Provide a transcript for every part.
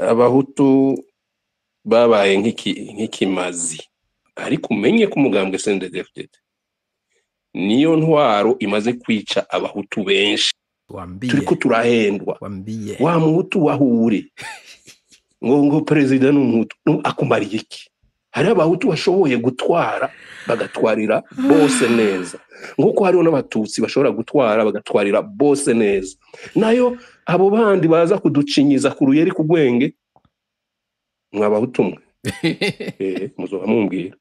Abahutu babaye nk'ikimazi, ariko umenye ko umugambwe CNDD-FDD niyo ntwaro imaze kwica abahutu benshi. Wambiye. Turiko turahendwa. Wambiye. Wa muhutu wahure ngo perezida ni umuhutu, akumariye iki? Hari abahutu bashoboye gutwara bagatwarira bose neza, nkuko hariho n'abatutsi bashobora gutwara bagatwarira bose neza. Nayo abo bandi baza kuducinyiza ku ruyeri ku gwenge, mwabahutu mwe. Muzoba mumbwira.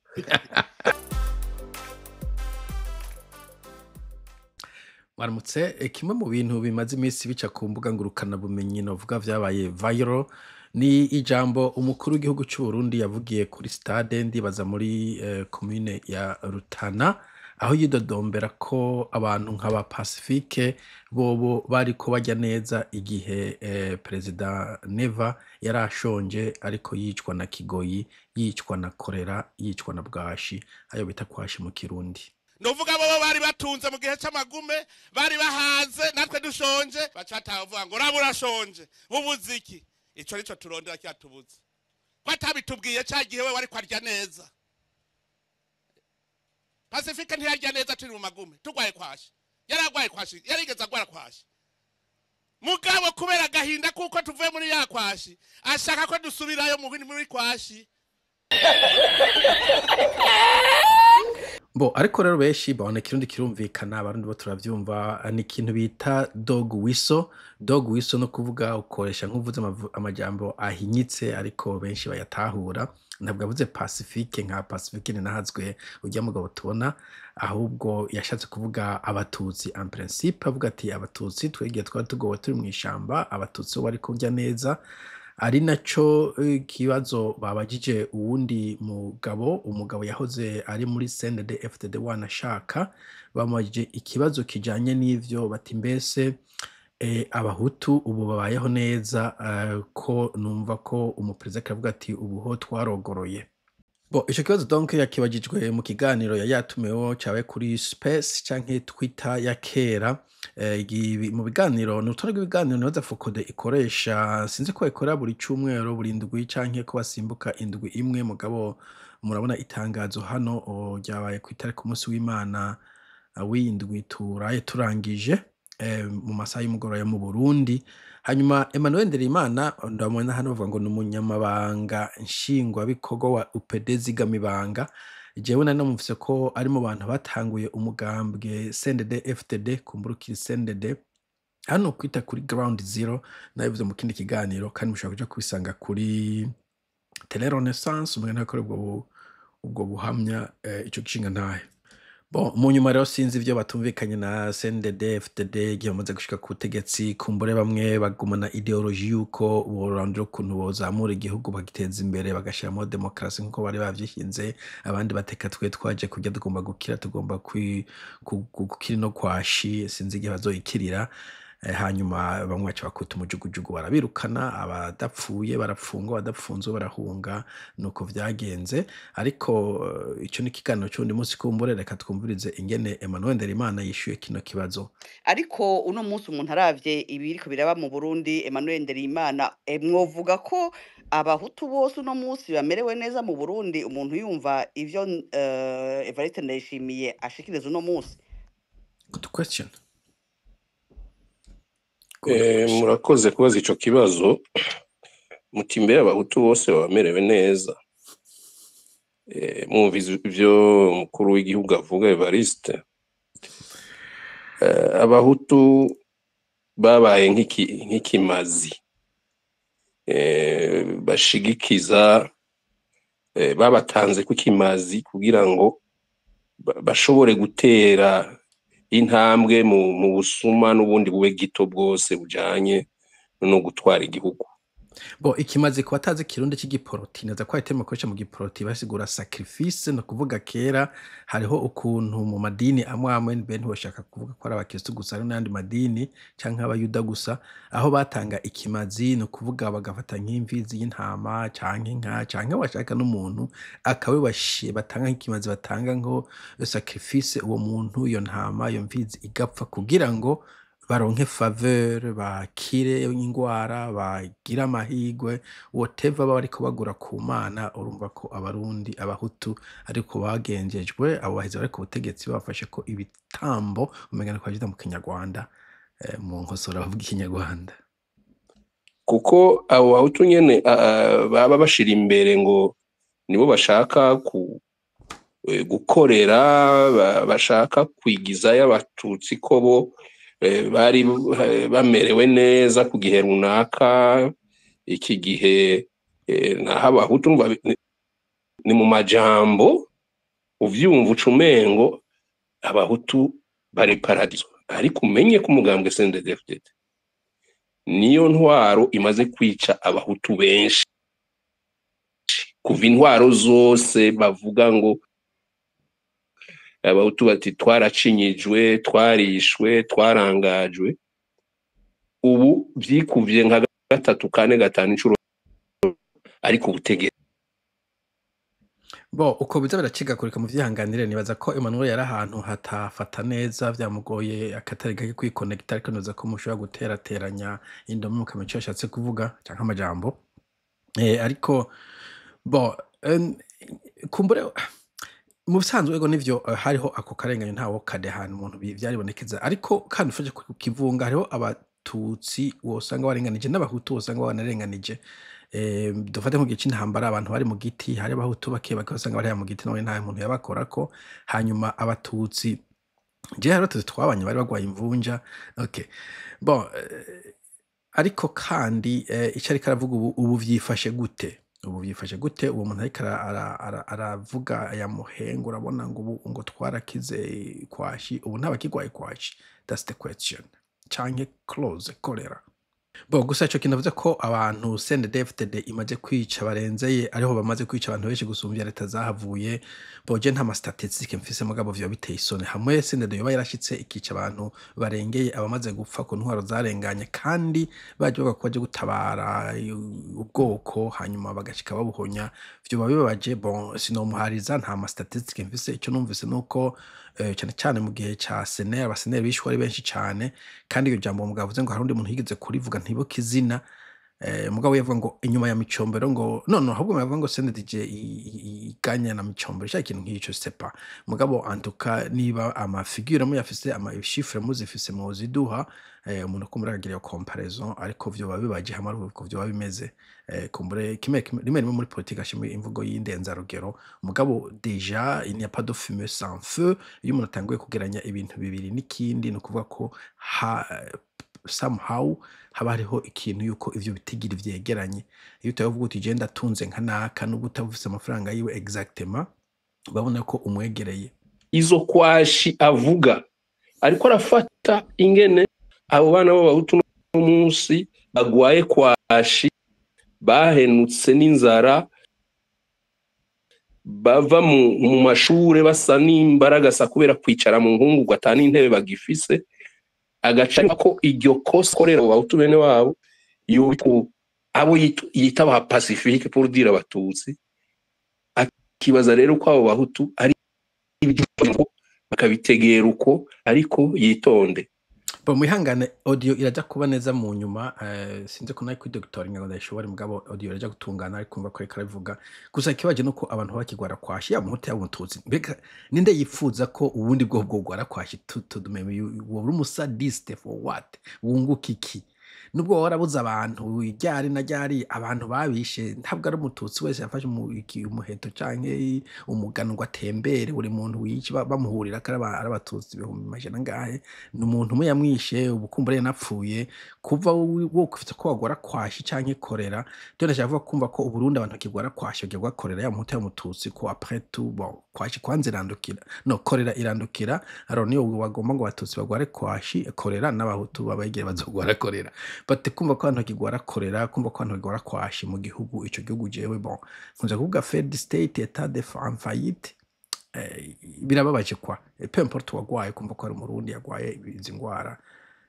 Mwaramutse. Kimwe mu bintu bimaze iminsi bica ku mbuga ngurukana bumenyi novuga vyabaye viral ni ijambo umukuru w'igihugu c'u Burundi yavugiye kuri stade, ndibaza muri commune ya Rutana, aho yidodombera ko abantu nk'aba Pacifique bobo bariko barya neza igihe Perezida Neva yarashonje, ariko yicwa na kigoyi, yicwa na korera, yicwa na bwashi, ayo bita kwashi mu Kirundi. Novuga bobo bari batunze mu gihe c'amagume, bari bahaze, natwe dushonje, baca batavuga ngo raba urashonje, bubuze iki? Ico nico turondera kyatubuze. Ko atabitubwiye ca gihe we wari kwarya neza. Pacifique ntiyarya neza turi mu magume, tugwaye kwashi. Yaragwaye kwashi, yarigeze agwara kwashi. Mugabo kubera agahinda kuko tuvuye muri ya kwashi, ashaka ko dusubirayo mu bindi muri kwashi. Bo, ariko rero benshi babona ikirundi kirumvikana, abarundi bo turavyumva, ni ikintu bita dog whistle. Dog whistle no kuvuga ukoresha nk'uvuze amajambo ahinyitse, ariko benshi bayatahura. Ntabwo avuze Pacifique nka Pacifique ninahazwe urya mugabo tubona, ahubwo yashatse kuvuga abatutsi en principe, avuga ati abatutsi twegiye twari tugowe turi mw'ishamba, abatutsi bo bari kurya neza. Ari naco kibazo babajije uwundi mugabo, umugabo yahoze ari muri CNDD-FDD wanashaka, bamubajije ikibazo kijanye n'ivyo, bati mbese abahutu ubu babayeho neza, ko numva ko umuperezida aravuga ati ubu ho twarogoroye. Bo, ico kibazo donc yakibajijwe mu kiganiro yari yatumiweho cabaye kuri Space canke Twitter ya kera. Mu biganiro, ni urutonde rw'ibiganiro nibaza Focode ikoresha, sinzi ko bayikora buri cumweru, buri ndwi canke ko basimbuka indwi imwe, mugabo murabona itangazo hano ryabaye kw'itariki ku munsi w'Imana w'indwi turaye turangije, mu masaha y'umugoroba yo mu Burundi. Hanyuma Emmanuel Ndereimana ndamubona hano bavuga ngo ni umunyamabanga nshingwabikorwa wa UPD Zigamibanga. Jewe nari namumvise ko ari mu bantu batanguye umugambwe CNDD-FDD, kumburukira CNDD hano kwita kuri ground zero, nabivuze mu kindi kiganiro, kandi mushobora kuja kubisanga kuri Tele Renaissance, umenga ntakora ubwo buhamya, ico gishinga ntahe. Bon, mu nyuma rero sinzi ivyo batumvikanye na CNDD-FDD igihe bamaze gushika ku butegetsi, kumbure bamwe bagumana ideologie yuko borandura ukuntu bozamura igihugu bagiteza imbere bagashiramo demokarasi nkuko bari bavyishinze, abandi bateka twe twaje kurya tugomba gukira, tugomba gukira no kwashi, sinzi igihe bazoyikirira. Hanyuma bamwe baca bakuta umujugujugu barabirukana, abadapfuye barapfungwa, abadapfunzwe barahunga, nuko vyagenze. Ariko ico ni ikiganiro c'uwundi munsi, kumbure reka twumvirize ingene Emmanuel Ndereimana yishuye kino kibazo. Ariko uno munsi umuntu aravye ibiriko biraba mu Burundi, Emmanuel Ndereimana, mwovuga ko abahutu bose uno munsi bamerewe neza mu Burundi, umuntu yumva ivyo Evariste Ndayishimiye ashikiriza uno munsi? Good question. Murakoze kubaza ico kibazo. Muti mbere abahutu bose bamerewe neza. Mwumvise ivyo umukuru w'igihugu avuga Evariste. Abahutu babaye nk'ikimazi. Bashigikiza, babatanze ku kimazi kugira ngo bashobore gutera intambwe mu busuma n'ubundi bube gito bwose bujanye no gutwara igihugu. Bo, ikimazi ku batazi Kirundi c'igiporoti, naza ko itema koresha mu giporoti basigura sacrifice, no kuvuga kera hariho ukuntu mu madini amwe amwe mbe ntibashaka kuvuga ko ari abakristo gusa, ari n'andi madini canke abayuda gusa, aho batanga ikimazi, no kuvuga bagafata nk'imfizi y'intama canke inka canke bashaka n'umuntu akabibashiye, batanga nk'ikimazi, batanga nko sacrifice, uwo muntu iyo ntama iyo mfizi igapfa kugira ngo Baronke faveur, bakire ingwara, bagire amahigwe, whatever baba bariko bagura ku Mana. Urumva ko Abarundi, Abahutu, ariko bagengejwe, abo baheze bari ku butegetsi babafashe ko ibitambo, umenga niko bavyita mu Kinyarwanda, mu nkosora bavuga Ikinyarwanda. Kuko abo Bahutu nyene baba bashira imbere ngo nibo bashaka ku gukorera, bashaka kwigizayo Abatutsi ko bo bari bamerewe neza ku gihe runaka. Iki gihe naho Abahutu urumva ni mu majambo uvyumva uca umengo Abahutu bari paradiso, ariko umenye ko umugambwe CNDD-FDD niyo ntwaro imaze kwica Abahutu benshi kuva intwaro zose bavuga ngo Abahutu bati twaracinyijwe, twarishwe, twarangajwe. Ubu vyikuvye nka gatatu, kane, gatanu incuro, ariko ubutegetsi. Bo uko biza biracikagurika, mu vyihanganire. Nibaza ko Emmanuel yari ahantu hatafata neza, vyamugoye akatari gake kwikonekita, ariko nibaza ko mushobora guterateranya indome mukamenya ico yashatse kuvuga canke amajambo. Ariko bo kumbure mu bisanzwe ego nivyo, hariho ako karenganyo, ntawo kadehana umuntu vyaribonekeza, ariko kandi ufashe ku kivunga hariho Abatutsi wosanga warenganije n'Abahutu wosanga wanarenganije. Dufate mu gihe c'intambara, abantu bari mu giti, hari Abahutu bake bake wasanga bari mu giti, none nta muntu yabakorako. Hanyuma Abatutsi, jewe hari Abatutsi twabanye bari bagwaye imvunja. Okay, bon, ariko kandi ico ariko aravuga ubu, ubu vyifashe gute? Ubu vyifashe gute? Uwo muntu ariko aravuga aya muhengo, urabona ngo ubu ngo twarakize kwashi, ubu ntabakigwaye kwashi? That's the question. Canke close cholera. Bo gusa ico kintu avuze ko abantu CNDD-FDD imaze kwica barenzeye, ariho bamaze kwica abantu benshi gusumvya leta zahavuye, bo je nta ma statistique mfise, mugabo vyoba biteye isoni hamwe CNDD yoba yarashitse ikica abantu barengeye abamaze gupfa ku ntwaro zarenganye, kandi baje bavuga ko baje gutabara ubwoko, hanyuma bagashika babuhonya, vyoba bibabaje. Bon, sinomuhariza, nta ma statistique mfise. Ico numvise nuko cane cane mu gihe ca CNL, aba CNL bishwe ari benshi cane. Kandi iryo jambo mugabo avuze ngo hari undi muntu yigeze kurivuga, ntibuka izina, mugabo yavuga ngo inyuma ya Micombero ngo no ahubwo yavuga ngo CNDD iganya na Micombero cya kintu nk'ico, sais pas. Mugabo en tout cas niba ama figure muyafise, ama chiffre muzifise, muziduha, umuntu kumbura akagira iyo comparaison. Ariko vyoba bibaje hamwe ari uko vyoba bimeze. Kumbure kimwe kimwe, rimwe rimwe muri politique hashimwe imvugo y'indenzarugero, mugabo déjà il n'y a pas de fumée sans feu. Iyo umuntu atanguye kugeranya ibintu bibiri n'ikindi, ni ukuvuga ko somehow haba hariho ikintu yuko ivyo bitigiri vyegeranye. Iyo utavuga uti je ndatunze nka naka, nubwo utaba ufise amafaranga yiwe exactement, babona ko umwegereye. Izo kwashi avuga, ariko arafata ingene abo bana b'Abahutu no munsi bagwaye kwashi, bahenutse n'inzara, bava mu mashure basa n'imbaragasa kubera kwicara mu nkungugu, ata n'intebe bagifise, agaca ko iryo kosa korera abo Bahutu bene wabo yuko abo yita ba pacifique, pour dire Abatutsi. Akibaza rero ko abo Bahutu ari ibyo bakabitegera uko, ariko yitonde. Bo mwihangane, audio iraja kuba neza mu nyuma. Sinzi ko nayo kuri doctor ngo ndayishobora, mugabo audio iraja gutungana, ariko kumva ko ariko arabivuga. Gusa ikibaje nuko abantu bakigwara kwashi, yaba Umuhutu yaba Umututsi. Mbega ninde yifuza ko ubundi bwoko bwogwara kwashi? Tudume wowe uri umusadiste for what? Wunguka iki? Nubwo warabuze abantu ryari na ryari, abantu babishe, ntabwo ari Umututsi wese yafashe umuheto canke umugano ngo atembere. Buri muntu wica bamuhurira ko ari Abatutsi ibihumbi majana angahe, ni umuntu umwe yamwishe. Ubu kumbure yanapfuye kuva wokufite ko wagwara kwashi canke korera. Rero ndashaka kuvuga, kumva ko Uburundi abantu bakigwara kwashi, bakigwara korera, yaba Umuhutu yaba Umututsi, ko après tout, bon, kwashi kwanza irandukira, no korera irandukira. Alors niyo bagomba ngo Abatutsi bagware kwashi, korera, n'Abahutu babegere bazogwara korera. But kumva ko abantu bakigwara korera, kumva ko abantu bakigwara kwashi mu gihugu, ico gihugu jewe, bon, nkunze kuvuga failed state, état de en faillite. Birababaje kwa peu importe wagwaye, kumva ko ari Umurundi yagwaye izi ngwara,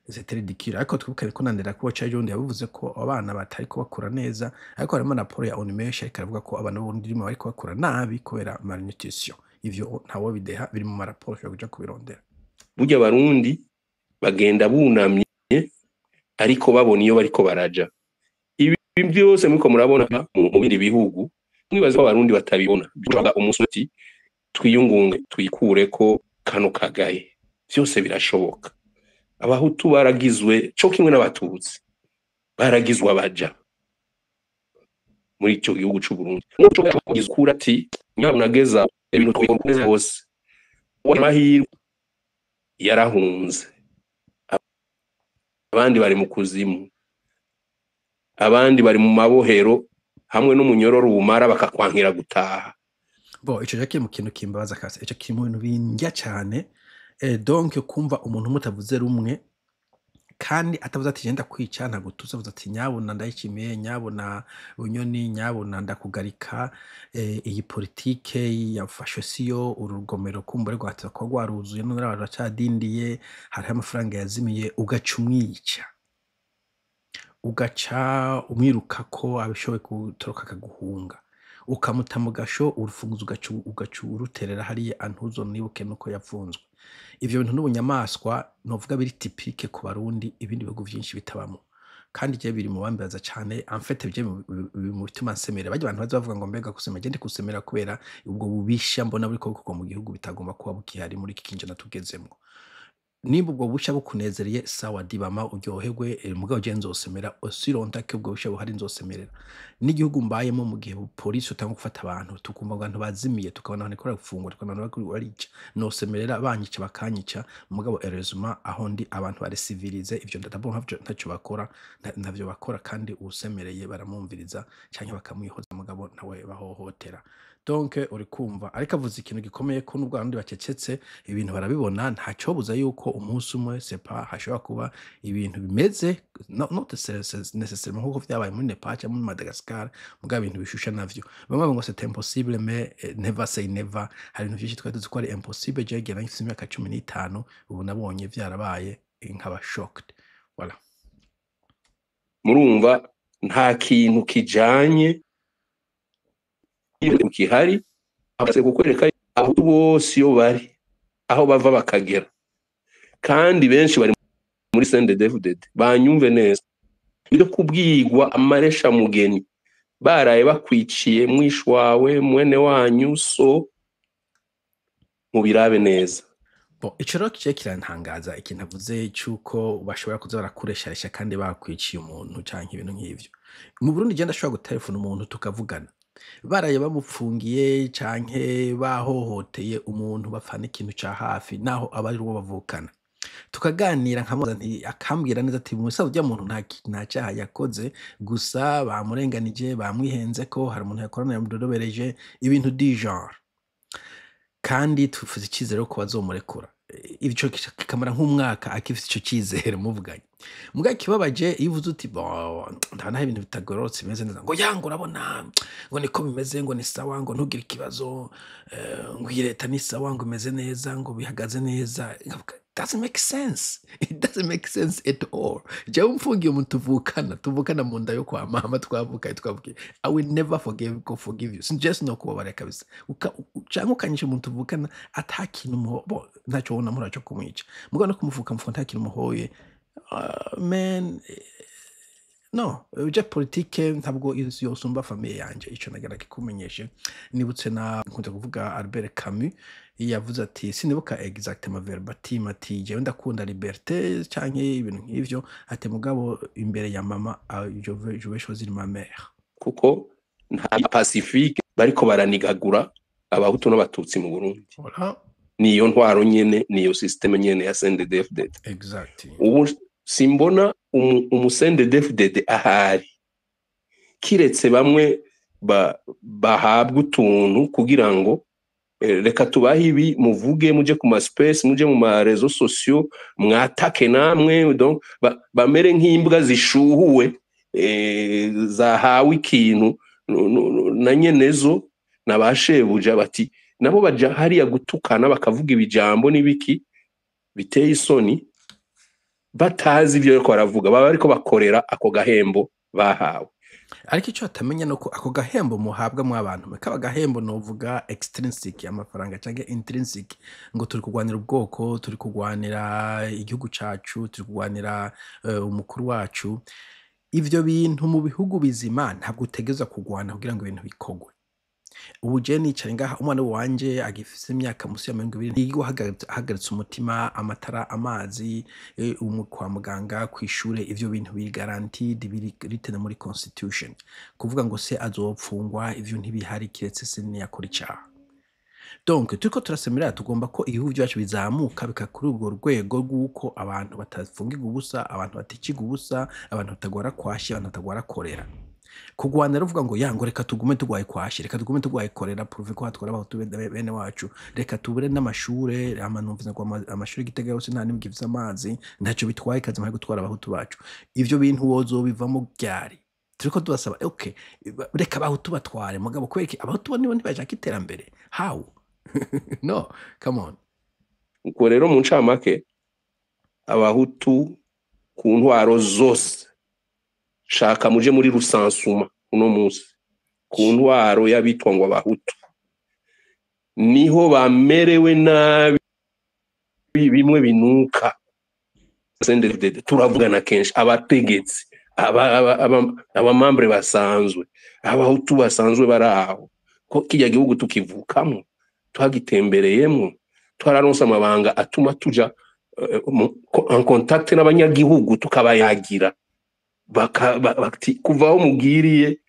c'est ridicule. Ariko twibuke ko nandera kuba caje undi yabivuze ko abana batari ko bakura neza, ariko harimo na raporo ya ONU menshi ariko aravuga ko abana b'Uburundi rimwe bariko bakura nabi kubera malnutrition. Ivyo ntawo bideha, biri mu maraporo, ushobora kuja kubirondera. Burya Abarundi bagenda bunamye. Ariko babona iyo bariko baraja. Ibi byose muriko murabona mu bindi bihugu, mwibaza ko Abarundi batabibona? Bishoboka umunsi uti twiyungunge, twikureko kano kagaye. Byose birashoboka. Abahutu baragizwe co kimwe n'Abatutsi, baragizwe abaja muri ico gihugu c'u Burundi. Kura ati nyabunageza ibintu twikomeza hose. Amahirwe yarahunze, abandi bari mu kuzimu, abandi bari mu mabohero hamwe n'umunyororo wumara bakakwankira gutaha. Bo, ico rero kiri mu kintu kimbabaza kase. Ico kiri mu bintu bindya cane. Donc kumva umuntu mutavuze rumwe kandi atavuze ati genda kwica, ntagutuza, avuze ati nyabuna Ndayishimiye, nyabuna Bunyoni, nyabuna ndakugarika, iyi politike yafashwe siyo, uru rugomero kumbure rwateza kuba rwaruzuye none abantu bacadindiye, hariho amafaranga yazimiye, ugaca umwica, ugaca umwirukako, abishoboye gutoroka akaguhunga, ukamuta mu gasho, urufunguzo ugaca uruterera hariya ntuzonibuke nuko yapfunzwe. Ivyo bintu n'ubunyamaswa novuga biri typique ku Barundi, ibindi bihugu vyinshi bitabamo. Kandi je biri mu bambaza cane, en fait je biri mu bituma nsemera. Barya abantu baza bavuga ngo mbega gusemera, je ndi gusemera kubera ubwo bubisha mbona buriko bukorwa mu gihugu bitagomba kuba bukihari muri iki kinjana tugezemwo. Nimba ubwo busha bukunezereye, sawa, dibama uryoherwe, mugabo je nzosemera aussi longtemps que ubwo busha buhari, nzosemerera. N'igihugu mbayemo, mu gihe polisi utanga gufata abantu, tukumva ngo abantu bazimiye, tukabona abantu bariko gufungwa, tukabona abantu bariko barica, nosemerera, banyica bakanyica. Mugabo heureusement aho ndi abantu bari civilisés, ivyo ndabona ntaco bakora, ntavyo bakora, kandi uwusemereye baramwumviriza canke bakamwihoza, mugabo nawe bahohotera. Donc uri kumva ariko avuze ikintu gikomeye, ko nubwo abarundi bacecetse ibintu barabibona, ntacobuza yuko umunsi umwe sepa hashobora kuba ibintu bimeze no, not nécessairement nkuko vyabaye muri Nepal cyangwa muri Madagascar, mugabo ibintu bishusha navyo. Bamwe bavuga ngo c'est impossible, mais never say never. Hari ibintu vyinshi twari tuzi ko ari impossible je gihe nari mfise imyaka 15, ubu nabonye vyarabaye, nkaba shocked. Voilà. Murumva nta kintu kijanye kihari amaze kukwereka aho bose iyo bari, aho bava bakagera, kandi benshi bari muri CNDD-FDD. Banyumve neza, ibyo kubwirwa amaresha mugeni baraye bakwiciye mwishwawe mwene wanyu, so mubirabe neza. Bon, ico rero kigiye kirantangaza, ikintu avuze c'uko bashobora kuza barakuresharesha kandi bakwiciye umuntu canke ibintu nk'ivyo. Mu Burundi je ndashobora gutelefona umuntu tukavugana. Baraye bamupfungiye canke bahohoteye umuntu bapfana ikintu ca hafi, naho aba ari uwo bavukana, tukaganira, nkamubaza nti, akambwira neza ati musaza, urya muntu nta caha yakoze, gusa bamurenganije, bamwihenzeko, hari umuntu yakorana yamudodobereje, ibintu du genre, kandi tufuze icizere ko bazomurekura. Ico kikamara nk'umwaka akifise ico cizere muvuganye. Muga ikibabaje, iyo uvuze uti bon, ndabona ibintu bitagororotse bimeze neza, ngo ya, ngo urabona, ngo niko bimeze, ngo ni sawa, ngo ntugire ikibazo, ngo iyi leta ni sawa, ngo imeze neza, ngo bihagaze neza. Nkavuga, doesn't make sense, it doesn't make sense at all. Jewe mfungiye umuntu tuvukana, tuvukana mu nda yo kwa mama, twavukaye, twavukiye, I will never forgive, go forgive you. Just no kubabara kabisa. Canke ukanyisha umuntu tuvukana ata kintu bo ntacyo wona mpora cyo kumwica, mugabo no kumuvuka mfuka nta kintu muhoye. Man, no uje politike ntabwo yosumba famille yanje. Ico nagera kikumenyeshe. Nibutse na nkunze kuvuga Albert Camus, yavuze ati, sinibuka exactement verbatim, ati jewe ndakunda liberté canke ibintu nk'ivyo, ati mugabo imbere ya mama, je vais choisir ma mère. Kuko nta pacifique bariko baranigagura Abahutu n'Abatutsi mu Burundi. Voilà. Niyo ntwaro nyene, niyo système nyene ya CNDD-FDD. Ubu simbona umu CNDD-FDD ahari, kiretse bamwe bahabwa utuntu kugira ngo reka tubahe ibi, muvuge, muje ku ma space, muje mu ma réseaux sociaux, mwatake namwe. Donc bamere nk'imbwa zishuhuwe, zahawe ikintu na nyenezo na ba shebuja, bati nabo baja hariya gutukana, bakavuga ibijambo n'ibiki biteye isoni, batazi ibyo bariko baravuga, baba bariko bakorera ako gahembo bahawe. Ariko icyo batamenya nuko ako gahembo muhabwa mu abantu kaba gahembo, novuga extrinsic, amafaranga, cyangwa intrinsic, ngo turi kurwanira ubwoko, turi kurwanira igihugu cacu, turi kurwanira umukuru wacu. Ivyo bintu mu bihugu bizima ntabwo utegerezwa kurwana kugira ngo ibintu bikorwe. Ubu je nicaye ngaha, umwana wanje agifise imyaka musi ya 20 ntiyirirwa ahagaritse umutima. Amatara, amazi, kwa muganga, kw'ishure, ivyo bintu biri guaranteed, biri written muri constitution. Kuvuga ngo se azopfungwa, ivyo ntibihari, kiretse se niyakora icaha. Donc turiko turasemera, tugomba ko ibihugu byacu bizamuka bika kuri urwo rwego rw'uko abantu batafungirwa ubusa, abantu baticirwa ubusa, abantu batagwara kwashi, abantu batagwara korera. Kugwana ruvuga ngo ya ngo reka tugume tugwaye kwashi, reka tugume tugwaye korera, pourvu ko hatwara abahutu bene wacu, reka tubure n'amashure. Ama numvise ngo amashure Gitega yose nta nimwe gifise amazi. Ntacyo bitwaye, kazima gutwara abahutu bacu. Ivyo bintu wozobivamo ryari? Turiko tubasaba, okay, reka abahutu batware, mugabo kubera iki abahutu bo nibo ntibashaka iterambere? How? No, come on. Ubwo rero mu ncamake, abahutu ku ntwaro zose, shaka muje muri recensement uno munsi, ku ntwaro y'abitwa ngo abahutu niho bamerewe nabi, bimwe binuka. CNDD-FDD turavugana kenshi, abategetsi, abamambure basanzwe, abahutu basanzwe bari aho, ko kirya gihugu tukivukamo, twagitembereyemo, twararonse amabanga atuma tuja en contact n'abanyagihugu, tukabayagira bati kuva aho mugiriye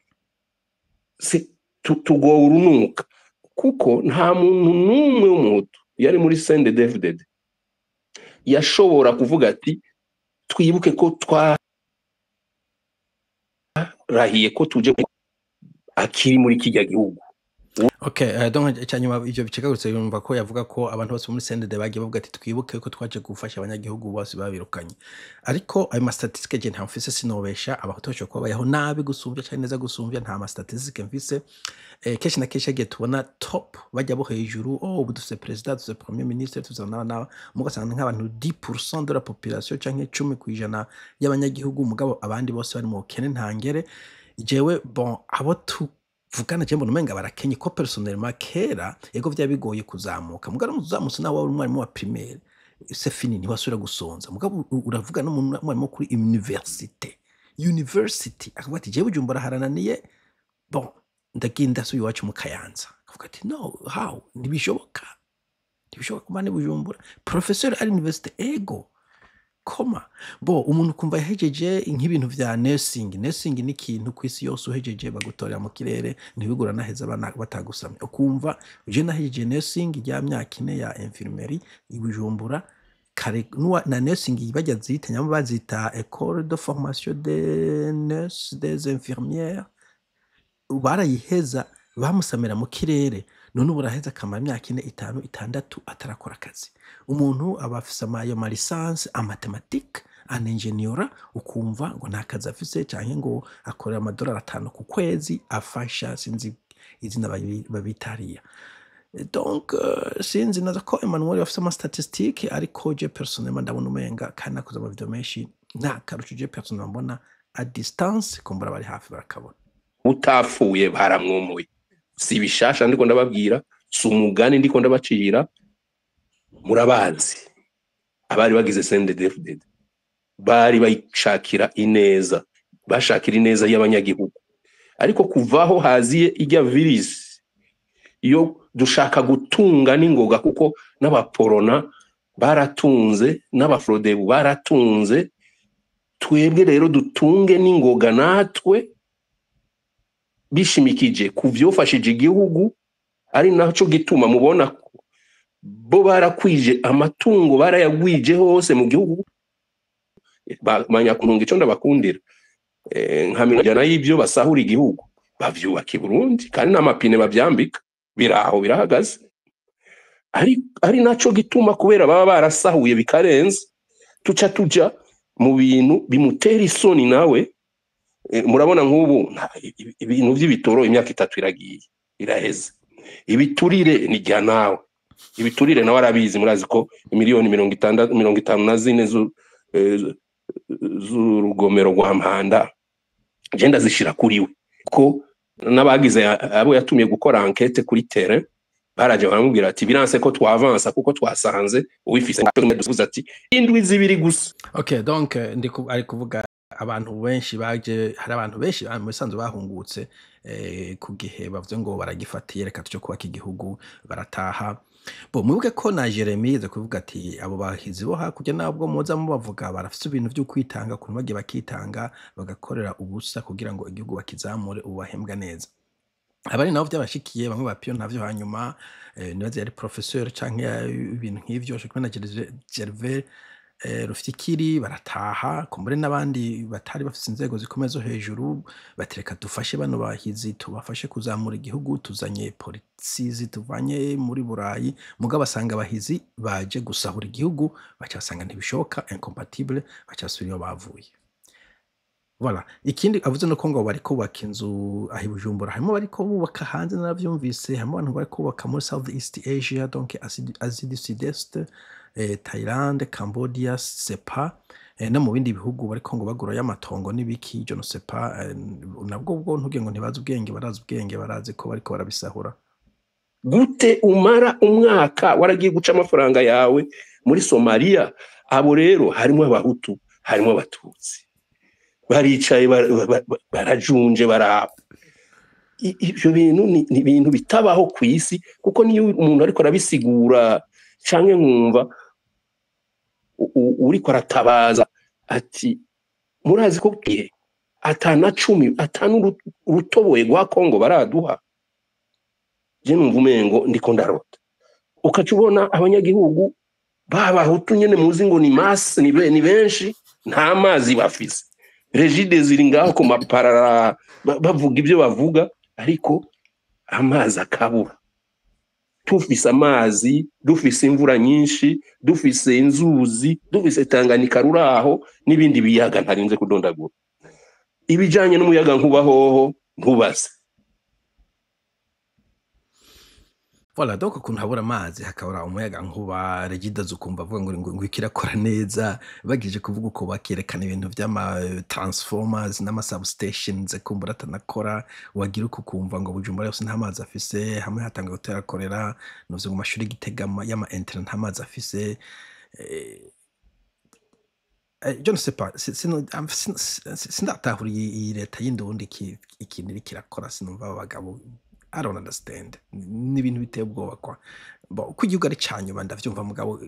tugowe urunuka, kuko nta muntu n'umwe w'umuhutu yari muri CNDD-FDD yashobora kuvuga ati twibuke ko twarahiye ko tuje akiri muri kirya gihugu. Okay, donc icyanyuma ivyo bicikaguritse, yumva ko yavuga ko abantu bose muri CNDD bagiye bavuga ati twibuke ko twaje gufasha abanyagihugu, bose babirukanye. Ariko ayo ma statistiques je nta mfise, sinobesha. Abahutu bashobora kuba bayeho nabi gusumvya canke neza gusumvya, nta ma statistiques mfise. Kenshi na kenshi yagiye tubona top bajya bo hejuru, oh, ubu dufise président, dufise premier ministre, dufise n'aba n'aba, mugasanga nk'abantu 10% de la population canke 10% y'abanyagihugu, mugabo abandi bose bari mu bukene ntangere. Jewe, bon, abo tuvugana, je mbona umenga barakenye, ko personnellement kera yego vyari bigoye kuzamuka, mugabo uzamutse nawe wari umwarimu wa primaire, c'est fini, ntiwasubira gusonza. Mugabo uravuga n'umwarimu kuri university akavuga ati jewe Bujumbura harananiye, bon, ndagiye ndasubiye iwacu mu Kayanza. Akavuga ati no, how? Ntibishoboka, ntibishoboka kuba ni Bujumbura professeur ari université ego koma bo umuntu kumva yahejeje nk'ibintu vya nursing. Nursing ni ikintu ku isi yose uhejeje bagutorera mu kirere, ntibigura naheza abana batagusamye. Ukumva je nahejeje nursing rya myaka 4 ya infirmerie i Bujumbura kare, na nursing bajya zita nyama bazita école de formation des nurses, des infirmières, barayiheza bamusamira mu kirere. None ubu uraheza akamara imyaka 4, 5, 6 atarakora akazi. Umuntu aba afise ayo ma licence en mathématique, en ingénieur, ukumva ngo nta kazi afise, canke ngo akorera amadolari 5 ku kwezi, afasha sinzi izina babita hariya. Donc sinzi naza ko Emmanuel afise ama statistique, ariko je personnellement ndabona umenga, kandi nakoze ama video menshi, nta karusho je personnellement mbona à distance. Kumbura bari hafi barakabona. Utapfuye baramwomoye. Si bishasha ndiko ndababwira, si umugani ndiko ndabacira. Murabazi, abari bagize CNDD-FDD bari bayishakira ineza, bashakira ineza y'abanyagihugu, ariko kuvaho haziye ijya virus iyo dushaka gutunga n'ingoga, kuko n'abaporona baratunze, n'abafrodebu baratunze, twebwe rero dutunge n'ingoga natwe bishimikije ku vyofashije igihugu. Ari naco gituma mubona ko bo barakwije amatungo, barayagwije hose mu gihugu. Banyakuntunga ico ndabakundira, nka 100 y'ibyo basahura igihugu bavyubaka i Burundi, kandi n'amapine bavyambika, biraho birahagaze. Ari naco gituma, kubera baba barasahuye bikarenze, tuca tuja mu bintu bimutera isoni nawe. Murabona nk'ubu ibintu by'ibitoro, imyaka 3 iragiye iraheze. Ibiturire ni jya nawe, ibiturire nawe arabizi. Murazi ko miliyoni 60, 54 z'urugomero rwa Mpanda Je ndazishira kuri we, ko n'abagize abo yatumye gukora enquête kuri terrain baraje baramubwira ati biranse ko twavansa kuko twasanze uwifise dusubiza ati indwi 2 gusa. Okay, donc ari kuvuga abantu benshi baje, hari abantu benshi mu bisanzwe bahungutse ku gihe bavuze ngo baragifatiye, reka tuje kubaka igihugu, barataha. Bo mwibuke ko na Jeremy yize kuvuga ati abo bahizi bo hakurya nabwo muza mubavuga barafise ibintu vyo kwitanga, kuntu bagiye bakitanga bagakorera ubusa kugira ngo igihugu bakizamure, ubu bahembwa neza. Abari nabo vyabashikiye bamwe bapiyo ntavyo, hanyuma nibaze yari professeur canke ibintu nk'ivyo, je kumwe na Gervais Rufyikiri barataha, kumbure n'abandi batari bafise inzego zikomeye zo hejuru, batereka dufashe bano bahizi, tubafashe kuzamura igihugu, tuzanye policies tuvanye muri Burayi, mugabo basanga abahizi baje gusahura igihugu, baca basanga ntibishoboka, incompatible, baca basubira iyo bavuye. Voilà. Ikindi avuze nuko ngo bariko bubaka inzu aho i Bujumbura, harimo bariko bubaka hanze naravyumvise, harimo abantu bariko bubaka muri South East Asia, donc Asie du Sud-Est, Thaïlande, Cambodia, sepa no mu bindi bihugu bariko ngo bagura y'amatongo n'ibiki, je ne sais pas, nabwo bwo ntugiye ngo ntibazi ubwenge, barazi ubwenge, barazi ko bariko barabisahura. Gute umara umwaka waragiye guca amafaranga yawe muri Somalia? Abo rero harimo abahutu, harimo abatutsi, baricaye barajunje baraba. Ivyo bintu ni ibintu bitabaho ku isi, kuko niyo umuntu ariko arabisigura canke nkumva uriko aratabaza ati murazi ko gihe atana 10 atanu urutoboye rwa Kongo baraduha, je numva umengo ndiko ndarota. Ukaca ubona abanyagihugu babahutu nyene muzi ngo ni masse, ni benshi, nta mazi bafise. Regideso iri ngaho ku maparara bavuga ibyo bavuga, ariko amazi akabura. Tufise amazi, dufise imvura nyinshi, dufise inzuzi, dufise Tanganyika ruraho n'ibindi biyaga ntarinze kudondagura. Ibijanye n'umuyaga nkuba hoho ntubaze. Voilà, donc ukuntu habura amazi hakabura umuyaga nkuba, Regideso ukumva avuga ngo ikirakora neza, bagije kuvuga uko bakerekana ibintu vy'ama transformers n'ama substations kumbura atanakora, wagira uko ukumva ngo Bujumbura yose nta mazi afise, hamwe hatanga gutera korera, nuvuze ngo mashuri Gitega y'ama internet nta mazi afise. Je ne sais pas, sindatahura iyi leta y'Indundi ikintu iriko irakora, sinumva aba bagabo. I don't understand. Ni ibintu biteye ubwoba kwa. Bon, uko igihugu ari canyuma ndavyumva, mugabo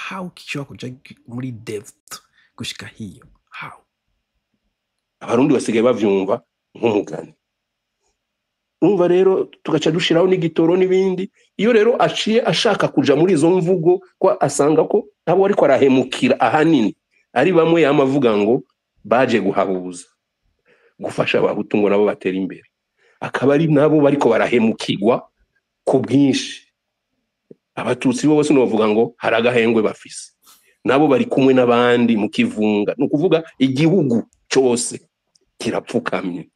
how gishobora kuja muri depth gushika hiyo? How? Abarundi basigaye bavyumva nk'umugani. Urumva rero tugaca dushiraho n'igitoro n'ibindi. Iyo rero aciye ashaka kuja muri izo mvugo ko asanga ko abo ariko arahemukira ahanini ari bamwe yamavuga ngo baje guhabuza gufasha abahutu ngo nabo batera imbere, akaba ari nabo bariko barahemukirwa ku bwinshi. Abatutsi bo bose novuga ngo hari agahengwe bafise, nabo bari kumwe n'abandi mu kivunga. Ni ukuvuga igihugu cose kirapfukamye,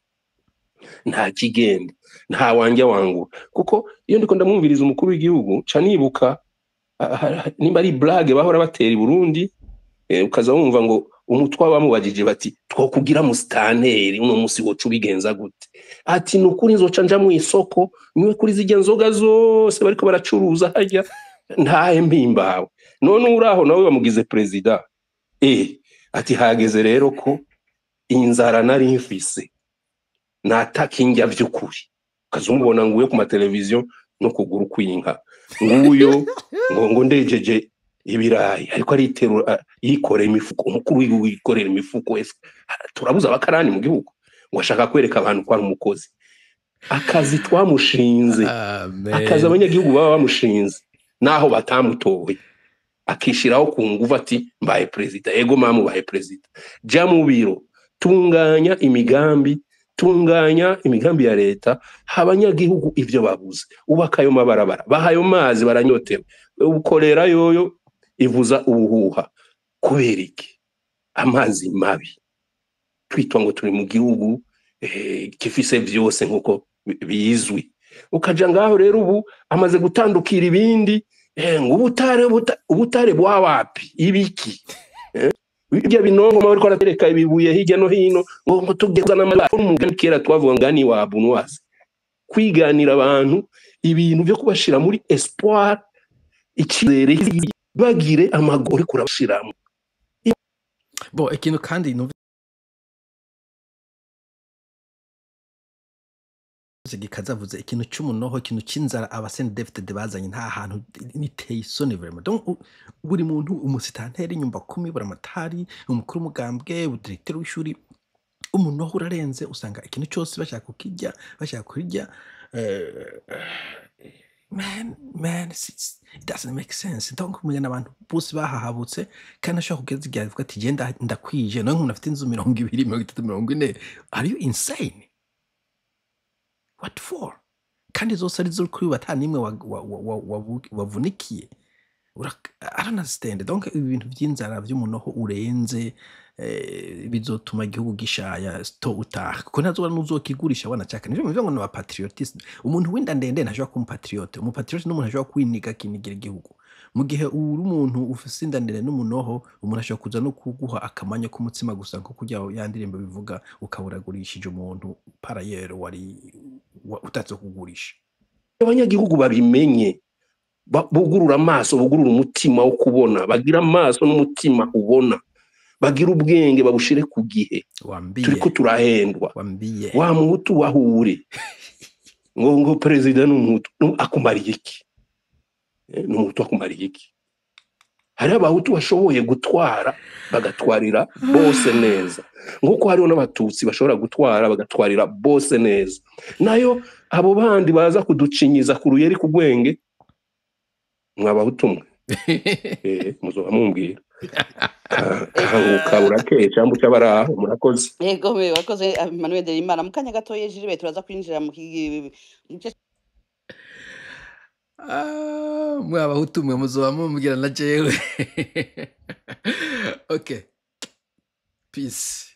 nta kigenda, nta wanjye wangura. Kuko iyo ndiko ndamwumviriza umukuru w'igihugu ca nibuka nimba ari blague bahora batera i Burundi, ukaza wumva ngo umutwa bamubajije bati twokugira musitanteri uno musi woca ubigenza gute? Ati nukuri nzoca nja mu isoko niwe kuri zijya nzoga zose bariko baracuruza harya ntahe mpimbawe. None uraho nawe bamugize president, ati hageze rero ko inzara nari mfise nataka indya vy'ukuri. Ukazumubona nguyo ku mateleviziyo no kuguru kw'inka, nguyo ngo ndejeje ibirayi, ariko ariterura yikorera imifuko. Umukuru w'igihugu yikorera imifuko, ese turabuza abakarani mu gihugu ngo ashaka kwereka abantu ko ari umukozi. Akazi twamushinze, akazi abanyagihugu baba bamushinze naho batamutoye, akishiraho ku nguvu ati mbaye president. Ego mamu baye president, ja mu biro, tunganya imigambi, tunganya imigambi ya leta, abanyagihugu ivyo babuze, ubaka ayo mabarabara, bahayo mazi baranyotewe, ukorera yoyo ivuza ubuhuha. Kubera iki? Amazi mabi. Twitwa ngo turi mu gihugu gifise vyose nkuko bizwi. Ukaja ngaho rero ubu amaze gutandukira ibindi, ngo ubutare bwa wapi ibiki? Ibyo binongo bariko baratereka ibibuye hirya no hino ngo tujye kuzana amabara. Umugani kera twavuga ngo ni wa bunwazi, kwiganira abantu ibintu byo kubashira muri espoir, icyizere, bagire amagore kurabashiramo. Bo ikintu kandi numvise gikazavuze ikintu cy'umunoho, ikintu cy'inzara aba CNDD-FDD bazanye nta hantu niteye isoni vraiment. Donc buri muntu, umusitanteri, nyumba kumi, buramatari, umukuru w'umugambwe, directeur w'ishuri, umunoho urarenze. Usanga ikintu cyose bashaka kukirya, bashaka kurya. Man, it doesn't make sense. Donc umenya abantu bose bahahabutse, kandi ashobora kugeza igihe avuga ati genda ndakwije. Nawe nk'umuntu afite inzu 20, 30, 40, are you insane? What for? Kandi zose ari zo kuri ata nimwe wavunikiye. I don't understand. Donc ibi bintu by'inzara, by'umunoho urenze, bizotuma igihugu gishaya to utaha, kuko ntazoba n'uzokigurisha wanacaka. Nivyo bivuga ngo ni abapatriotisme. Umuntu w'inda ndende ntashobora kuba umupatriote. Umupatriote n'umuntu ashobora kwiniga, akinigira igihugu. Mu gihe uri umuntu ufise inda ndende n'umunoho, umuntu ashobora kuza no kuguha akamanya k'umutsima gusa, nko kurya ya ndirimbo bivuga, ukaba uragurishije umuntu parayero wari utatse kugurisha. Abanyagihugu babimenye, bugurura amaso, bugurura umutima wo kubona, bagira amaso n'umutima ubona, bagira ubwenge babushire ku gihe. Wambiye. Turiko turahendwa. Wambiye. Wa muhutu wahure ngo perezida ni umuhutu, akumariye iki? Ni umuhutu akumariye iki? Hariho abahutu bashoboye gutwara bagatwarira bose neza, nk'uko hariho n'abatutsi bashobora gutwara bagatwarira bose neza. Nayo abo bandi baza kuducinyiza ku ruyeri ku gwenge, mwabahutu mwe, muzoba mumbwira. Kanguka burakeye cyangwa uca. Murakoze. Yego, me wakoze Emmanuel Nderimana. Mu kanya gatoya, Gilbert, turaza kwinjira mu gice. Ah, mwabahutu mwe, muzoba mumbwira na jewe. Okay, peace.